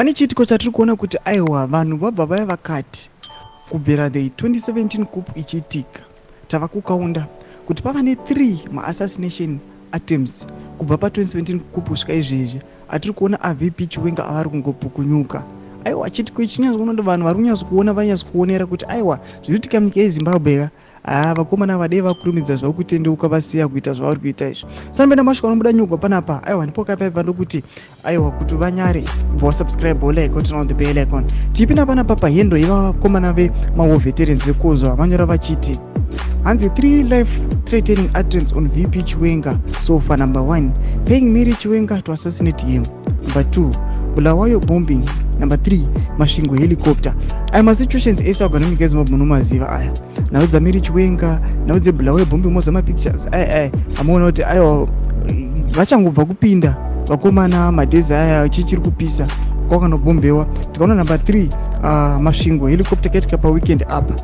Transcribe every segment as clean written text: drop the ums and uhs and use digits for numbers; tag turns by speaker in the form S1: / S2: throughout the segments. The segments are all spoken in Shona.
S1: Pane chiitiko chatiri kuona kuti aiwa, vanhu vabva vaya vakati kubvira the 2017 coup ichiitika, tava kukaunda kuti pava ne3 maassassination attempts kubva pa2017 coup kusvika izvezvi. Atiri kuona aVP Chiwenga avari kungopukunyuka. Aiwa, chiitiko ichi chinyatsokuona kuti vanhu vari kunyatsokuona, vanyatsokuonera kuti aiwa, zviri kuitika munyika yeZimbabwe ka. Haa, vakomana vadei vakurumidza zvavo kutendeuka, vasiya kuita zvavari kuita izvi. Sanopenda mashoko anobuda nyugwa panapa. Aiwa, ndipo kapaipa ndokuti aiwa, kuti vanyare, ubva wasubscribe, wolike, turn on the bell icon. Tichipinda panapa pahendo yevakomana vemawar veterans vekozwa, vanyora vachiti hanzi 3 life threatening attempts on VP Chiwenga so far. Number 1, paying Mary Chiwenga to assassinate him. Number 2, Bulawayo bombing. Number 3, Masvingo helicopter. Aya masituations ese agona munyika yeZimbabwe munomaziva aya, nhau dzaMary Chiwenga, nhau dzeBulawayo bombing, moza mapictures aya aya amuona kuti aiwa, vachangobva kupinda vakomana madhezi aya, chichiri kupisa kwakanobhombewa. Tikaona number 3, Masvingo helicopter, kaitika paweekend apa,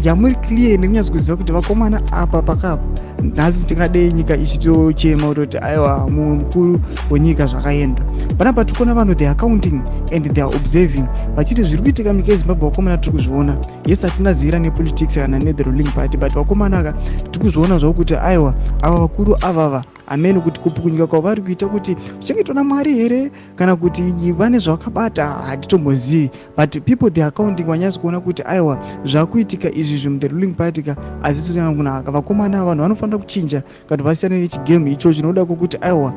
S1: yamuri clear nekunyatso kuziva kuti vakomana apa pakapa nhasi tingadei nyika ichitochema kutoti aiwa, mumwe mukuru wenyika zvakaenda. Panapa tikuona vanhu, they are counting and they are observing, vachiti zviri kuitika munyika yeZimbabwe, vakomana, tiri kuzviona. Yes, hatina zira nepolitics kana nethe ruling party, but vakomana ka, tiri kuzviona zvavo kuti aiwa, ava vakuru avava hamene kuti kupukunyuka kwavo vari kuita kuti kuchengetwa naMwari here kana kuti vane zvavakabata, hatitombozivi. But people, they are counting, vanyatsi kuona kuti aiwa, zvakuitika izvi zvi muthe ruling party ka hazvisina kunaka. Vakomana, vanhu vanofanira kuchinja kana vasiyane nechigame ichocho chinoda kwokuti aiwa,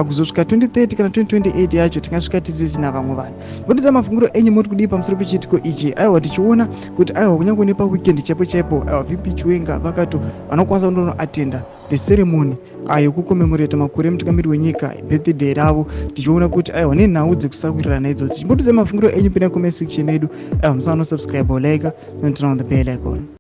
S1: kuzosvika 2030 kana 2028 yacho tingasvika tisisina vamwe vanhu. Mutidza mafungiro enyu, muri kudii pamusoro pechiitiko ichi? Aiwa, tichiona kuti aiwa, kunyange nepaweekend chaipo chaipo, aiwa, VP Chiwenga vakato vanokwanisa kundonoatenda the ceremony yekucommemorata makore emutungamiri wenyika, birthday ravo, tichiona kuti aiwa, nenhau dzekusawirirana idzodzi. Chimbotidza mafungiro enyu, pinda comment section yedu. Aiwa, musanosubscribe, like, turn on the bell icon.